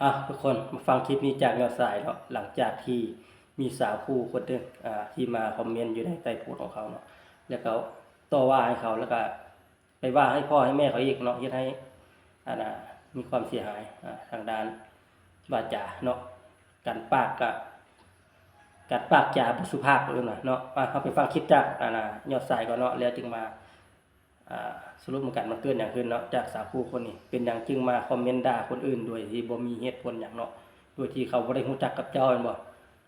ອ່ະ ທຸກຄົນມາຟັງຄລິບນີ້ຈາກຍອດຊາຍເນາະ, ຫຼັງຈາກທີ່ມີສາວຄູຄົນໜຶ່ງ ອ່າ ທີ່ມາຄອມເມັນຢູ່ໃນໃຕ້ໂພສຂອງເຂົາເນາະ, ແລ້ວກໍຕໍ່ວ່າໃຫ້ເຂົາ ແລ້ວກໍໄປວ່າໃຫ້ພໍ່ໃຫ້ແມ່ເຂົາອີກເນາະ, ເຮັດໃຫ້ ອັນນ່າ ມີຄວາມເສຍຫາຍ ອ່າ ທາງດ້ານວາຈາເນາະ, ການປາກກະ ການປາກຈາບໍ່ສຸພາບ ເອີ້ນວ່າເນາະ. ອ່າ ເຮົາໄປຟັງຄລິບຈາກ ອັນນ່າ ຍອດຊາຍກ່ອນເນາະ, ແລ້ວຈຶ່ງມາ ອ່າ ສະຫຼຸບນຳກັນ ມັນເກີດຫຍັງຂຶ້ນເນາະ ຈາກສາວຄູຄົນນີ້ ເປັນຫຍັງຈຶ່ງມາຄອມເມັນດ່າຄົນອື່ນໂດຍທີ່ບໍ່ມີເຫດຜົນຫຍັງເນາະ, ໂດຍທີ່ເຂົາບໍ່ໄດ້ຮູ້ຈັກກັບເຈົ້າແມ່ນບໍ່?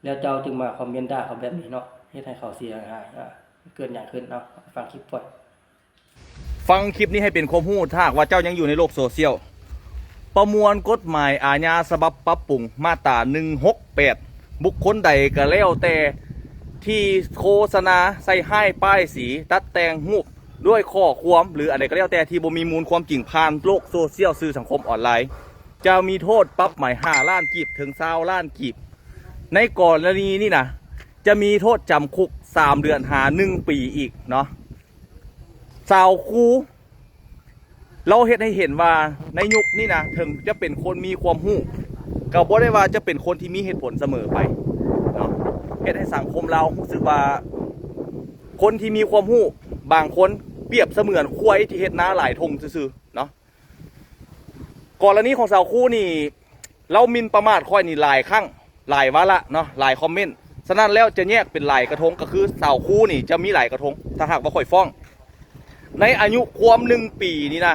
ແລ້ວເຈົ້າຈຶ່ງມາຄອມເມັນດ່າເຂົາແບບນີ້ເນາະ, ເຮັດໃຫ້ເຂົາເສຍຫາຍ. ອ່າ ເກີດຫຍັງຂຶ້ນ? ເອົາ ໄປຟັງຄລິບກ່ອນ. ຟັງຄລິບນີ້ໃຫ້ເປັນຄວາມຮູ້, ຖ້າຫາກວ່າເຈົ້າຍັງຢູ່ໃນໂລກໂຊຊຽວ, ປະມວນກົດໝາຍອາຍາສະບັບປັບປຸງ ມາດຕາໜຶ່ງຫົກແປດ ບຸກຄົນໃດກໍແລ້ວແຕ່ທີ່ໂຄສະນາໃສ່ຮ້າຍປ້າຍສີ ຕັດແຕ່ງຮູບ ດ້ວຍຂໍ້ຄວາມ ຫຼື ອັນໃດກໍແລ້ວແຕ່ທີ່ບໍ່ມີມູນຄວາມຈິງ ຜ່ານໂລກໂຊຊຽວ ສື່ສັງຄົມອອນລາຍ ຈະມີໂທດປັບໃໝຫ້າລ້ານກີບເຖິງຊາວລ້ານກີບ. ໃນກໍລະນີນີ້ນະ ຈະມີໂທດຈຳຄຸກສາມເດືອນຫາໜຶ່ງປີອີກເນາະ. ສາວຄູລາວເຮັດໃຫ້ເຫັນວ່າໃນຍຸກນີ້ນະ ເຖິງຈະເປັນຄົນມີຄວາມຮູ້ ກໍບໍ່ໄດ້ວ່າຈະເປັນຄົນທີ່ມີເຫດຜົນສະເໝີໄປເນາະ. ເຮັດໃຫ້ສັງຄົມລາວຮູ້ສຶກວ່າ ຄົນທີ່ມີຄວາມຮູ້ບາງຄົນປຽບສະເໝືອນຄວາຍທີ່ເຮັດນາຫຼາຍທົ່ງຊື່ໆເນາະ. ກໍລະນີຂອງສາວຄູນີ້ ລາວໝິ່ນປະໝາດຂ້ອຍນີ້ຫຼາຍຄັ້ງ ຫຼາຍວາລະເນາະ ຫຼາຍຄອມເມັນ. ສະນັ້ນແລ້ວຈະແຍກເປັນຫຼາຍກະທົງ, ກໍຄືສາວຄູນີ້ຈະມີຫຼາຍກະທົງ ຖ້າຫາກວ່າຂ້ອຍຟ້ອງ. ໃນອາຍຸຄວາມໜຶ່ງປີນີ້ນະ,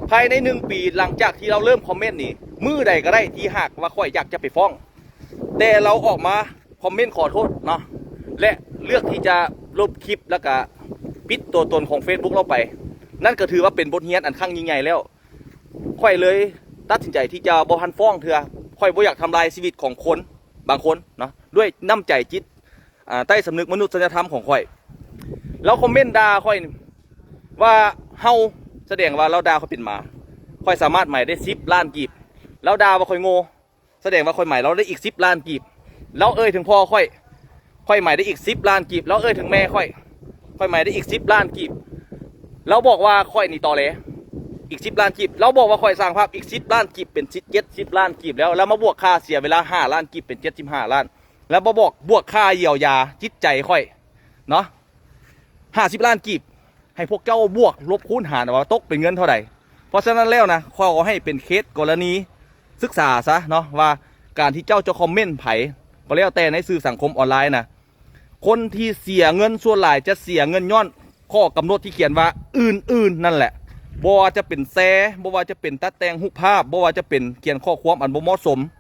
ພາຍໃນໜຶ່ງປີຫຼັງຈາກທີ່ລາວເລີ່ມຄອມເມັນນີ້, ມື້ໃດກໍໄດ້ທີ່ຫາກວ່າຂ້ອຍຢາກຈະໄປຟ້ອງ, ແຕ່ລາວອອກມາ ຄອມເມັນຂໍໂທດເນາະ ແລະ ເລືອກທີ່ຈະລົບຄລິບ ແລ້ວກະປິດຕົວຕົນຂອງເຟສບຸກລາວໄປ, ນັ້ນກໍຖືວ່າເປັນບົດຮຽນອັນຄັ້ງຍິ່ງໃຫຍ່ແລ້ວ. ຂ້ອຍເລີຍຕັດສິນໃຈທີ່ຈະບໍ່ທັນຟ້ອງເທື່ອ. ຂ້ອຍບໍ່ຢາກທຳລາຍຊີວິດຂອງຄົນບາງຄົນເນາະ ດ້ວຍນ້ຳໃຈຈິດ ອ່າ ໃຕ້ສຳນຶກມະນຸດສະຍະທຳຂອງຂ້ອຍ. ລາວຄອມເມັນດ່າຂ້ອຍວ່າເຮົາ, ສະແດງວ່າລາວດ່າຂ້ອຍເປັນໝາ. ຂ້ອຍສາມາດໝາຍໄດ້ສິບລ້ານກີບ. ລາວດ່າວ່າຂ້ອຍໂງ່. ສະແດງວ່າຂ້ອຍໝາຍລາວໄດ້ອີກສິບລ້ານກີບ. ລາວເອີ່ຍເຖິງພໍ່ຂ້ອຍ, ຂ້ອຍໝາຍໄດ້ອີກສິບລ້ານກີບ. ລາວເອີ່ຍເຖິງແມ່ຂ້ອຍ, ຂ້ອຍໝາຍໄດ້ອີກສິບລ້ານກີບ. ລາວບອກວ່າຂ້ອຍນີ້ຕໍແຫຼ ອີກສິບລ້ານກີບ. ລາວບອກວ່າຂ້ອຍສ້າງພາບ, ອີກສິບລ້ານກີບ ເປັນເຈັດສິບລ້ານກີບແລ້ວ. ລາວມາບວກຄ່າເສຍເວລາຫ້າລ້ານກີບ ເປັນເຈັດສິບຫ້າລ້ານ. ລາວມາບວກ, ບວກຄ່າຢຽວຢາຈິດໃຈຂ້ອຍເນາະ ຫ້າສິບລ້ານກີບ. ໃຫ້ພວກເຈົ້າບວກລົບຄູນຫານວ່າຕົກເປັນເງິນເທົ່າໃດ. ເພາະສະນັ້ນແລ້ວນະ, ຂໍໃຫ້ເປັນເຄສກໍລະນີສຶກສາຊະເນາະ ວ່າການທີ່ເຈົ້າຈະຄອມເມັນໃຜກໍແລ້ວແຕ່ໃນສື່ສັງຄົມອອນລາຍນະ, ຄົນທີ່ເສຍເງິນສ່ວນຫຼາຍຈະເສຍເງິນຍ້ອນຂໍ້ກຳນົດທີ່ຂຽນວ່າອື່ນໆນັ້ນແຫຼະ. ບໍ່ວ່າຈະເປັນແຊ, ບໍ່ວ່າຈະເປັນຕັດແຕ່ງຮູບພາບ, ບໍ່ວ່າຈະເປັນຂຽນຂໍ້ຄວາມອັນບໍ່ເໝາະສົມ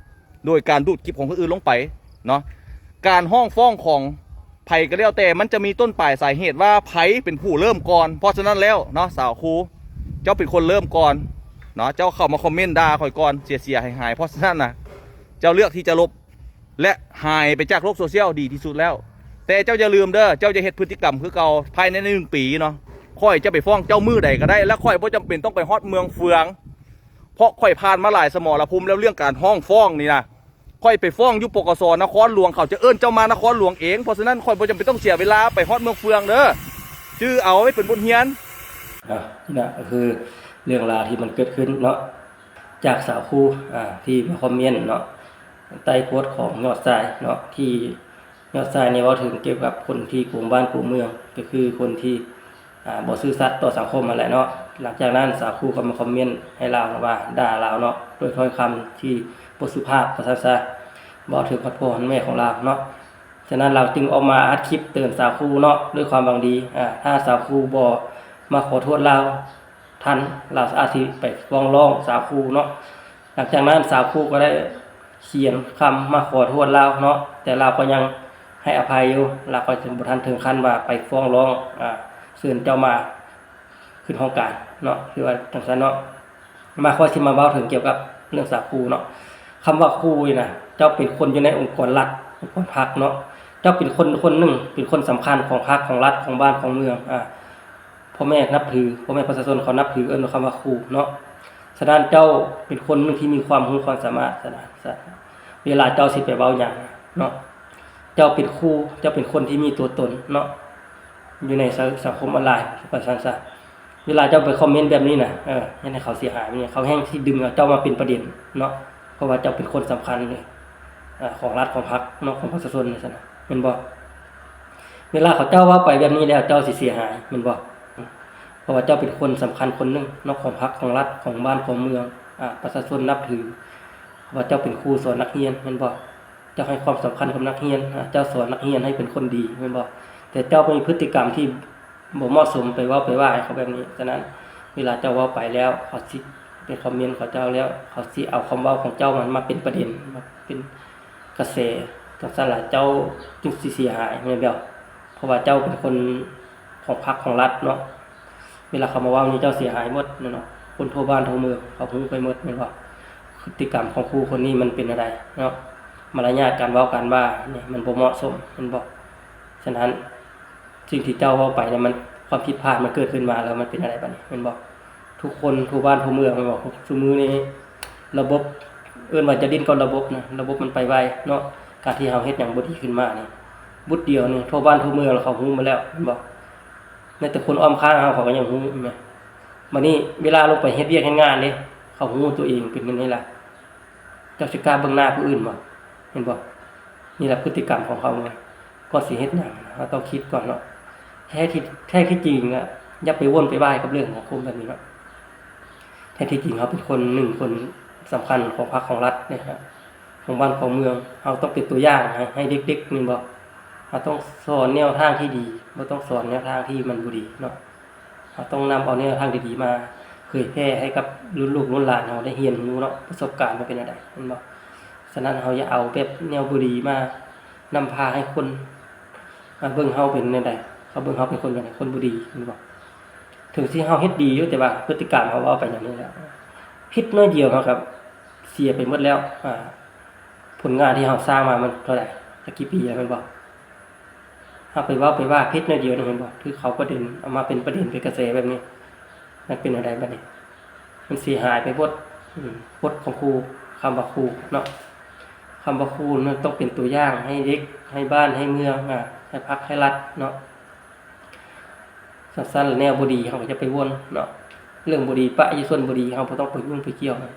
ໂດຍການດູດຄລິບຂອງຄົນອື່ນລົງໄປເນາະ. ການຮ້ອງຟ້ອງຂອງໃຜກໍແລ້ວແຕ່ ມັນຈະມີຕົ້ນປາຍສາເຫດວ່າໃຜເປັນຜູ້ເລີ່ມກ່ອນ. ເພາະສະນັ້ນແລ້ວເນາະ ສາວຄູ, ເຈົ້າເປັນຄົນເລີ່ມກ່ອນເນາະ, ເຈົ້າເຂົ້າມາຄອມເມັນດ່າຂ້ອຍກ່ອນເສຍໆຫາຍໆ. ເພາະສະນັ້ນນະ ເຈົ້າເລືອກທີ່ຈະລົບ ແລະ ຫາຍໄປຈາກໂລກໂຊຊຽວດີທີ່ສຸດແລ້ວ. ແຕ່ເຈົ້າຢ່າລືມເດີ້, ເຈົ້າຢ່າເຮັດພຶດຕິກຳຄືເກົ່າ. ພາຍໃນໜຶ່ງປີເນາະ, ຂ້ອຍຈະໄປຟ້ອງເຈົ້າມື້ໃດກໍໄດ້ ແລະ ຂ້ອຍບໍ່ຈຳເປັນຕ້ອງໄປຮອດເມືອງເຟືອງ. ເພາະຂ້ອຍຜ່ານມາຫຼາຍສະໝໍລະພູມແລ້ວ ເລື່ອງການຮ້ອງຟ້ອງນີ້ນະ. ຂ້ອຍໄປຟ້ອງຢູ່ ປກສ ນະຄອນຫຼວງ, ເຂົາຈະເອີ້ນເຈົ້າມານະຄອນຫຼວງເອງ. ເພາະສະນັ້ນ ຂ້ອຍບໍ່ຈຳເປັນຕ້ອງເສຍເວລາໄປຮອດເມືອງເຟືອງເດີ້. ຈື່ເອົາໄວ້ເປັນບົດຮຽນ. ອ່າ ນີ້ນະ ກໍຄືເລື່ອງລາວທີ່ມັນເກີດຂຶ້ນເນາະ ຈາກສາວຄູ ອ່າ ທີ່ມາຄອມເມັນເນາະ ໃຕ້ໂພສຂອງຍອດຊາຍເນາະ, ທີ່ຍອດຊາຍນີ້ເວົ້າເຖິງກ່ຽວກັບຄົນທີ່ໂກງບ້ານໂກງເມືອງ, ກໍຄືຄົນທີ່ ອ່າ ບໍ່ຊື່ສັດຕໍ່ສັງຄົມຫັ້ນແຫຼະເນາະ. ຫຼັງຈາກນັ້ນສາວຄູກໍມາຄອມເມັນໃຫ້ລາວວ່າ ດ່າລາວເນາະ ດ້ວຍຖ້ອຍຄຳທີ່ບໍ່ສຸພາບວ່າຊັ້ນຊະ, ເວົ້າເຖິງຮອດພໍ່ຮອດແມ່ຂອງລາວເນາະ. ສະນັ້ນລາວຈຶ່ງອອກມາອັດຄລິບເຕືອນສາວຄູເນາະ ດ້ວຍຄວາມຫວັງດີ. ອ່າ ຖ້າສາວຄູບໍ່ມາຂໍໂທດລາວທັນ, ລາວອາດຊິໄປຟ້ອງຮ້ອງສາວຄູເນາະ. ຫຼັງຈາກນັ້ນສາວຄູກໍໄດ້ຂຽນຄຳມາຂໍໂທດລາວເນາະ, ແຕ່ລາວກໍຍັງໃຫ້ອະໄພຢູ່, ລາວກໍຍັງບໍ່ທັນເຖິງຂັ້ນວ່າໄປຟ້ອງຮ້ອງ ອ່າ ເຊີນເຈົ້າມາຂຶ້ນຫ້ອງການເນາະ, ຄືວ່າຈັ່ງຊັ້ນເນາະ. ມາ ຂ້ອຍຊິມາເວົ້າເຖິງກ່ຽວກັບເລື່ອງສາວຄູເນາະ. ຄຳວ່າຄູນີ້ນະ, ເຈົ້າເປັນຄົນຢູ່ໃນອົງກອນລັດ, ອົງກອນພັກເນາະ, ເຈົ້າເປັນຄົນຄົນໜຶ່ງ, ເປັນຄົນສຳຄັນຂອງພັກ, ຂອງລັດ, ຂອງບ້ານ, ຂອງເມືອງ, ອ່າ ພໍ່ແມ່ນັບຖື, ພໍ່ແມ່ປະຊາຊົນເຂົານັບຖື, ເອີ້ນວ່າຄຳວ່າຄູເນາະ. ສະນັ້ນເຈົ້າເປັນຄົນໜຶ່ງທີ່ມີຄວາມຮູ້ຄວາມສາມາດ, ສະນັ້ນ ສະ ເວລາເຈົ້າຊິໄປເວົ້າຫຍັງເນາະ, ເຈົ້າເປັນຄູ, ເຈົ້າເປັນຄົນທີ່ມີຕົວຕົນເນາະ ຢູ່ໃນສັງຄົມອອນລາຍ ວ່າຊັ້ນຊະ. ເວລາເຈົ້າໄປຄອມເມັນແບບນີ້ນະ, ເອີ ເຮັດໃຫ້ເຂົາເສຍຫາຍ, ເຂົາແຮ່ງຊິດຶງເອົາເຈົ້າມາເປັນປະເດັນເນາະ. ເພາະວ່າເຈົ້າເປັນຄົນສຳຄັນເດ້ ອາ ຂອງລັດ ຂອງພັກເນາະ ຂອງປະຊາຊົນຈັ່ງຊັ້ນນະ ແມ່ນບໍ່? ເວລາເຂົາເຈົ້າເວົ້າໄປແບບນີ້ແລ້ວ ເຈົ້າຊິເສຍຫາຍແມ່ນບໍ່? ເພາະວ່າເຈົ້າເປັນຄົນສຳຄັນຄົນໜຶ່ງເນາະ ຂອງພັກ ຂອງລັດ ຂອງບ້ານ ຂອງເມືອງ ອາ ປະຊາຊົນນັບຖື ເພາະວ່າເຈົ້າເປັນຄູສອນນັກຮຽນແມ່ນບໍ່? ເຈົ້າໃຫ້ຄວາມສຳຄັນກັບນັກຮຽນ ອາ ເຈົ້າສອນນັກຮຽນໃຫ້ເປັນຄົນດີແມ່ນບໍ່? ແຕ່ເຈົ້າມີພຶດຕິກຳທີ່ ບໍ່ເໝາະສົມ ໄປເວົ້າໄປວ່າໃຫ້ເຂົາແບບນີ້. ສະນັ້ນ ເວລາເຈົ້າເວົ້າໄປແລ້ວ ເຂົາຊິໄປຄອມເມັນເຂົາເຈົ້າແລ້ວ ເຂົາຊິເອົາຄຳເວົ້າຂອງເຈົ້ານັ້ນມາເປັນປະເດັນ ມາເປັນກະແສ ຈັ່ງຊັ້ນລະເຈົ້າຈຶ່ງຊິເສຍຫາຍແມ່ນບໍ່? ເພາະວ່າເຈົ້າເປັນຄົນຂອງພັກຂອງລັດເນາະ ເວລາເຂົາມາເວົ້ານີ້ເຈົ້າເສຍຫາຍໝົດແມ່ນບໍ່? ຄົນທົ່ວບ້ານທົ່ວເມືອງເຂົາຮູ້ໄປໝົດແມ່ນບໍ່? ພຶດຕິກຳຂອງຄູຄົນນີ້ມັນເປັນແນວໃດເນາະ? ມາລະຍາດການເວົ້າການວ່ານີ້ມັນບໍ່ເໝາະສົມແມ່ນບໍ່? ສະນັ້ນ ສິ່ງທີ່ເຈົ້າເວົ້າໄປນະ ມັນ ຄວາມຜິດພາດມັນເກີດຂຶ້ນມາແລ້ວ ມັນເປັນຈັ່ງໃດບາດນີ້ແມ່ນບໍ່? ທຸກຄົນທົ່ວບ້ານທົ່ວເມືອງແມ່ນບໍ່? ຊຸມື້ນີ້ລະບົບ ເອີ້ນວ່າຈະຫຼິ້ນກັບລະບົບນະ ລະບົບມັນໄປໄວເນາະ. ການທີ່ເຮົາເຮັດຫຍັງບໍ່ດີຂຶ້ນມານີ້ ບຸດດຽວນີ້ທົ່ວບ້ານທົ່ວເມືອງລະເຂົາຮູ້ໝົດແລ້ວແມ່ນບໍ່? ແມ້ແຕ່ຄົນອ້ອມຂ້າງເຮົາເຂົາກໍຍັງຮູ້ແມ່ນບໍ່? ບາດນີ້ເວລາລົງໄປເຮັດວຽກເຮັດງານເດ້ ເຂົາຮູ້ຕົວເອງເປັນແນວນີ້ລະ ເຈົ້າຊິກ້າເບິ່ງໜ້າຜູ້ອື່ນບໍ່? ແມ່ນບໍ່? ນີ້ລະພຶດຕິກຳຂອງເຂົາເນາະ ກ່ອນຊິເຮັດຫຍັງເຮົາຕ້ອງຄິດກ່ອນເນາະ. ແທ້ທີ່ ແທ້ທີ່ຈິງອະ ຢ່າໄປວົນໄປວາຍກັບເລື່ອງສັງຄົມແບບນີ້ເນາະ. ແທ້ທີ່ຈິງເຮົາເປັນຄົນໜຶ່ງຄົນສຳຄັນຂອງພັກຂອງລັດເດ້ ຂອງບ້ານຂອງເມືອງ ເຮົາຕ້ອງເປັນຕົວຢ່າງໃຫ້ ໃຫ້ເດັກໆ ແມ່ນບໍ່? ເຮົາຕ້ອງສອນແນວທາງທີ່ດີ ບໍ່ຕ້ອງສອນແນວທາງທີ່ມັນບໍ່ດີເນາະ. ເຮົາຕ້ອງນຳເອົາແນວທາງດີໆມາເຜີຍແຜ່ໃຫ້ກັບລຸ້ນລູກລຸ້ນຫຼານເຮົາໄດ້ຮຽນຮູ້ເນາະ ປະສົບການວ່າເປັນແນວໃດແມ່ນບໍ່? ສະນັ້ນເຮົາຢ່າເອົາແບບແນວບໍ່ດີມານຳພາໃຫ້ຄົນ ມາເບິ່ງເຮົາເປັນແນວໃດ ເຂົາເບິ່ງເຮົາເປັນຄົນແບບໃດ ຄົນບໍ່ດີແມ່ນບໍ່? ເຖິງຊິເຮົາເຮັດດີຢູ່ ແຕ່ວ່າພຶດຕິກຳເຮົາເວົ້າໄປແນວນີ້ແລ້ວ ຜິດໜ້ອຍດຽວເຮົາກໍເສຍໄປໝົດແລ້ວ ອາ ຜົນງານທີ່ເຮົາສ້າງມາມັນເທົ່າໃດ ຈັກກີ່ປີແລ້ວແມ່ນບໍ່? ເຮົາໄປເວົ້າໄປວ່າຜິດໜ້ອຍດຽວໜຶ່ງແມ່ນບໍ່? ຖືກເຂົາປະເດັນ ເອົາມາເປັນປະເດັນເປັນກະແສແບບນີ້ ມັນເປັນແນວໃດບາດນີ້? ມັນເສຍຫາຍໄປໝົດ ອືມ ກົດຂອງຄູ ຄຳວ່າຄູເນາະ ຄຳວ່າຄູນັ້ນຕ້ອງເປັນຕົວຢ່າງໃຫ້ເດັກ ໃຫ້ບ້ານ ໃຫ້ເມືອງ ອາ ໃຫ້ພັກ ໃຫ້ລັດເນາະ. ຊັ້ນໆ ແນວບໍ່ດີເຮົາກໍຢ່າໄປວົນເນາະ ເລື່ອງບໍ່ດີປະຢູ່ສ່ວນບໍ່ດີ ເຮົາບໍ່ຕ້ອງໄປຫຍຸ້ງໄປກ່ຽວນຳ.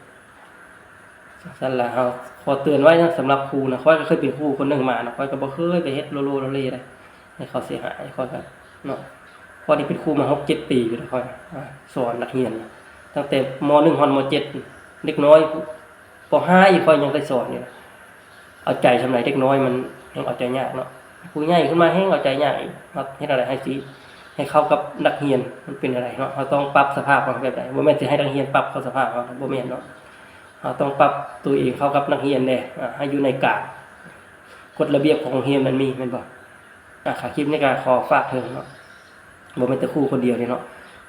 ຊັ້ນລະເຮົາຂໍເຕືອນໄວ້ນະ ສຳລັບຄູນະ ຂ້ອຍກໍເຄີຍເປັນຄູຄົນໜຶ່ງມາເນາະ ຂ້ອຍກໍບໍ່ເຄີຍໄປເຮັດໂລໂລໂລເລໃດ ໃຫ້ເຂົາເສຍຫາຍ ຂ້ອຍກໍເນາະ ຂ້ອຍນີ້ເປັນຄູມາຫົກເຈັດປີຢູ່ແລ້ວ ຂ້ອຍ ອາ ສອນນັກຮຽນ ຕັ້ງແຕ່ ມໍໜຶ່ງ ຮອດ ມໍເຈັດ ເດັກນ້ອຍ ປໍຫ້າອີກ ຂ້ອຍຍັງໄດ້ສອນຢູ່ນະ ເອົາໃຈສ່ຳໃດ ເດັກນ້ອຍມັນແຮ່ງເອົາໃຈຍາກເນາະ ຜູ້ໃຫຍ່ຂຶ້ນມາແຮ່ງເອົາໃຈຍາກອີກ ເຮັດແນວໃດໃຫ້ຊິ ໃຫ້ເຂົ້າກັບນັກຮຽນ ມັນເປັນແນວໃດເນາະ ເຮົາຕ້ອງປັບສະພາບຂອງເຮົາແບບໃດ ບໍ່ແມ່ນຊິໃຫ້ນັກຮຽນປັບເຂົ້າສະພາບເຮົາ ບໍ່ແມ່ນເນາະ. ເຮົາຕ້ອງປັບຕົວເອງເຂົ້າກັບນັກຮຽນແດ່ ອາ ໃຫ້ຢູ່ໃນການ ກົດລະບຽບຂອງໂຮງຮຽນມັນມີແມ່ນບໍ່? ອາ ຄລິບນີ້ກໍຂໍຝາກເຖິງເນາະ ບໍ່ແມ່ນແຕ່ຄູຄົນດຽວເດ້ເນາະ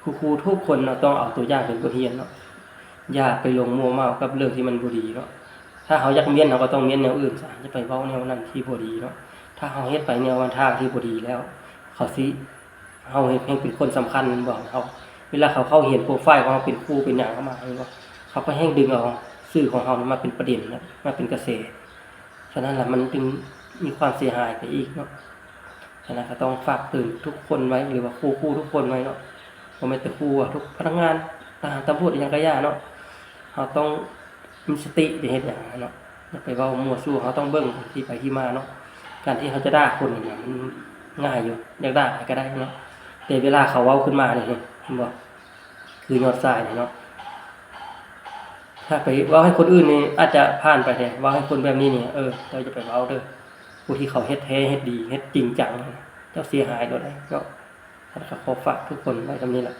ຄູ ຄູທຸກຄົນເນາະ ຕ້ອງເອົາຕົວຢ່າງເປັນບົດຮຽນເນາະ ຢ່າໄປຫຼົງມົວເມົາກັບເລື່ອງທີ່ມັນບໍ່ດີເນາະ. ຖ້າເຮົາຢາກມ້ຽນ ເຮົາກໍຕ້ອງມ້ຽນແນວອື່ນຊະ ຢ່າໄປເວົ້າແນວນັ້ນທີ່ບໍ່ດີເນາະ. ຖ້າເຮົາເຮັດໄປແນວທາງທີ່ບໍ່ດີແລ້ວ ເຂົາຊິ ເຮົາເຮັດໃຫ້ເປັນຄົນສຳຄັນແມ່ນບໍ່? ເຮົາ ເວລາເຂົາເຂົ້າເຫັນໂປຣໄຟລ໌ຂອງເຮົາເປັນຄູເປັນຫຍັງເຂົ້າມາແມ່ນບໍ່? ເຂົາກໍແຮ່ງດຶງເອົາຊື່ຂອງເຮົານີ້ມາເປັນປະເດັນນະ ມາເປັນກະແສ ສະນັ້ນລະມັນຈຶ່ງມີຄວາມເສຍຫາຍໄປອີກເນາະ. ສະນັ້ນກໍຕ້ອງຝາກເຕືອນທຸກຄົນໄວ້ ຫຼືວ່າຄູ່ໆ ທຸກຄົນໄວ້ເນາະ ບໍ່ແມ່ນແຕ່ຄູ່ ທຸກພະນັກງານ ທະຫານ ຕຳຫຼວດ ອີ່ຫຍັງກໍຢ່າເນາະ ເຮົາຕ້ອງ ມີສະຕິໄປເຮັດຫຍັງເນາະ ຢ່າໄປເວົ້າມົ້ວຊູ້ ເຮົາຕ້ອງເບິ່ງທີ່ໄປທີ່ມາເນາະ. ການທີ່ເຮົາຈະດ່າຄົນນີ້ມັນງ່າຍຢູ່ ຢາກດ່າໃຜກໍໄດ້ເນາະ ແຕ່ເວລາເຂົາເວົ້າຂຶ້ນມານີ້ ເຫັນບໍ່ ຄືຍອດຊາຍນີ້ເນາະ ຖ້າໄປເວົ້າໃຫ້ຄົນອື່ນນີ້ອາດຈະຜ່ານໄປແທ້ ເວົ້າໃຫ້ຄົນແບບນີ້ນີ້ ເອີ ເຈົ້າຢ່າໄປເວົ້າເດີ ຜູ້ທີ່ເຂົາເຮັດແທ້ເຮັດດີເຮັດຈິງຈັງ ເຈົ້າເສຍຫາຍໂລດເນາະ. ຂ້ອຍກໍຂໍຝາກທຸກຄົນໄວ້ສ່ຳນີ້ລະ.